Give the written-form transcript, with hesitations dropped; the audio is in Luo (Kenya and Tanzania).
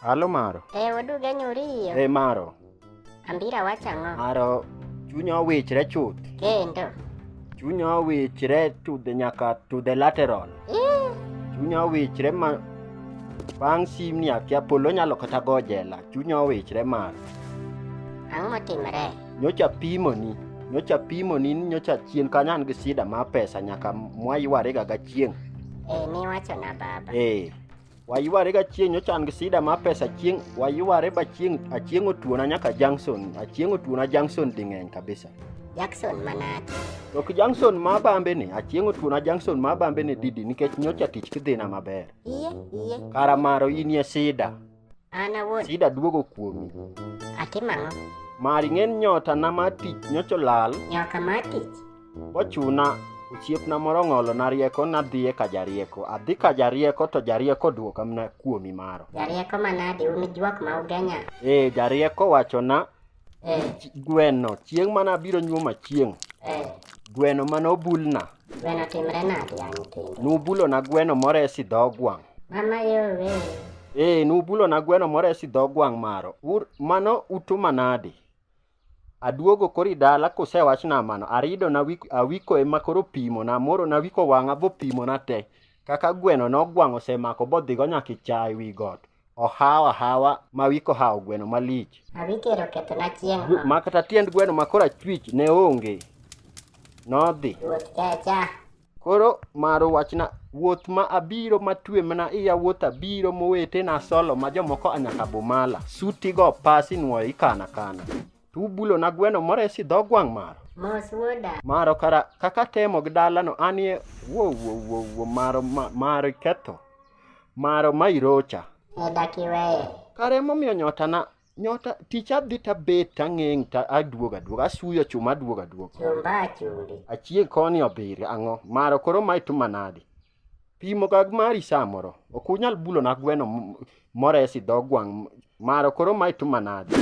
Halo Maro. Eh, waduge nyuriyo. Eh, Maro. Ambira wacho ang'o? Maro, chunya owichre chuth. Kendo. Chunya owichre to the nyaka to the lateral. Eh, Chunya owichre ma bang' simni akia polo nyalo kata go jela. Chunya owichre Maro. Ang'o motimore? Nyocha pimoni. Nyocha pimoni ni nyocha chien kanyo an gi sida mar pesa nyaka mwaywarega ga chieng'. Eh, niwachona baba. Eh. Wayware ga chieng' nyocha an gi sida mar pesa chieng' wayware ba chieng' achieng' otuona nyaka junction achieng' otuona junction ding'eny kabisa. Jackson manade? To ok junction ma Bambe ni achieng' otuona junction ma Bambe ni didi nikech nyocha tich kidhina maber. Iye, iye. Kara maro inie sida. An awuon Sida duogo kuomi. atimo ang'o? Mari ng'en nyota na mar tich nyocha olal. Nyoka mar tich? Bochuna osiepna moro ong'olona rieko nadhiye ka jarieko. Adhi ka jarieko to jarieko oduoka mana kuomi maro. Jarieko manade un juok ma ugenya? Ee, jarieko wachona Eh, gweno chieng' mane abiro nyuomo chieng' eh. gweno mane obulna Gweno timre nade ya nyithindo? nubulona gweno moresi dho gwang' Mama yowe. Ee, nubulona gweno moresi dho gwang' maro. Ur, mano utuma nade? Aduogo koro idala kusewachna mano, arido na awiko ema koro pimona, moro na wiko wang'a bopimona te. Kaka gweno nogwang' osemako bodhigo nyaka e cha e wi got. Ohawa hawa ma wiko hawo gweno malich. Awiko ero okethona chieng' no. Ma kata tiend gweno ma korachwich ne onge. Nodhi. Ruoth kecha. Koro maro wachna wuoth ma abiro matwe mana iya wuoth abiro mowetena solo ma jomoko a nyaka Bomala. Suti go pasi nuoyo ikana kana. Tubulo na gweno moresi dho gwang' maro. Mos wuoda. Maro kara kaka temo gi dalano anie wo wo wo wo maro ma, maro iketho. Maro ma irocha. E dak iweye. Kare emomiyo nyotana Nyota tich adhi tabet tang'eng' ta aduogo aduoga asuyo chuma aduogo aduoga. Chumba chumbi. Achieng' koni obir ang'o maro koro mae tuma nadi. Pimo ga mari samoro ok unyal bulo na gweno moresi dho gwang' maro koro mae tuma nadi.